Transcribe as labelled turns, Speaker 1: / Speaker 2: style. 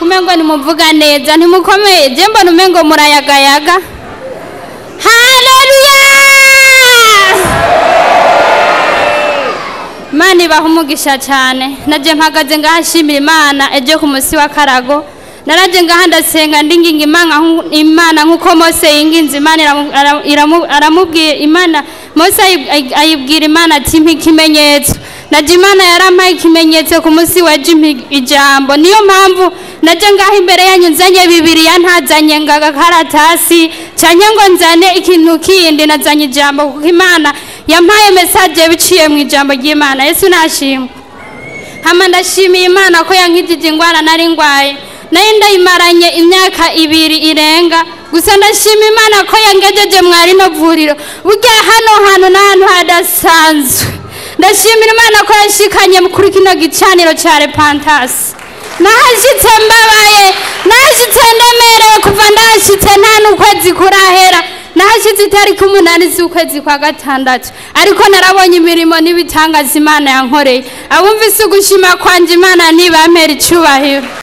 Speaker 1: Kumengo nimuvuga neza, ntimukomeye. Je mbona umengo murayagayaga. Haleluya! Imana ibaha umugisha cyane. Naje mpagaze ngaha nshimira Imana. Ejo ku munsi wa karago naraje ngaha ndasenga, ndinginga Imana nkuko Mose yinginze Imana, aramubwira Imana. Mose ayibwira Imana ati: "Mpa ikimenyetso." Naje Imana yarampaye ikimenyetso ku munsi w'ejo, impa ijambo. Niyo mpamvu naje ngaha imbere yanyu nzanye Bibiliya, ntazanye ngo agakaratasi cyangwa ngo nzane ikintu kindi. Nazanye ijambo kuko Imana yampaye message biciye mu ijambo ry'Imana. Yesu nashimwe. Hama ndashimiye Imana ko yankijije ingwara nari ngwaye, nayo ndayimaranye imyaka 2 irenga. Gusa ndashima Imana ko yangejeje mwari no vuriro. Burya hano hantu n'ahantu hadasanzwe. Ndashimira Imana ko yashikanye kuri kino gicaniro cya Repentance. Nahashitse mbabaye, nahashitse ndemerewe. Kuva ndahashitse nta n'ukwezi kurahera. Nahashitse itariki 8 z'ukwezi kwa gatandatu, ariko narabonye imirimo n'ibitangaza Imana yankoreye. Abumvise ugushima kwanje, Imana nibampera icubahiro.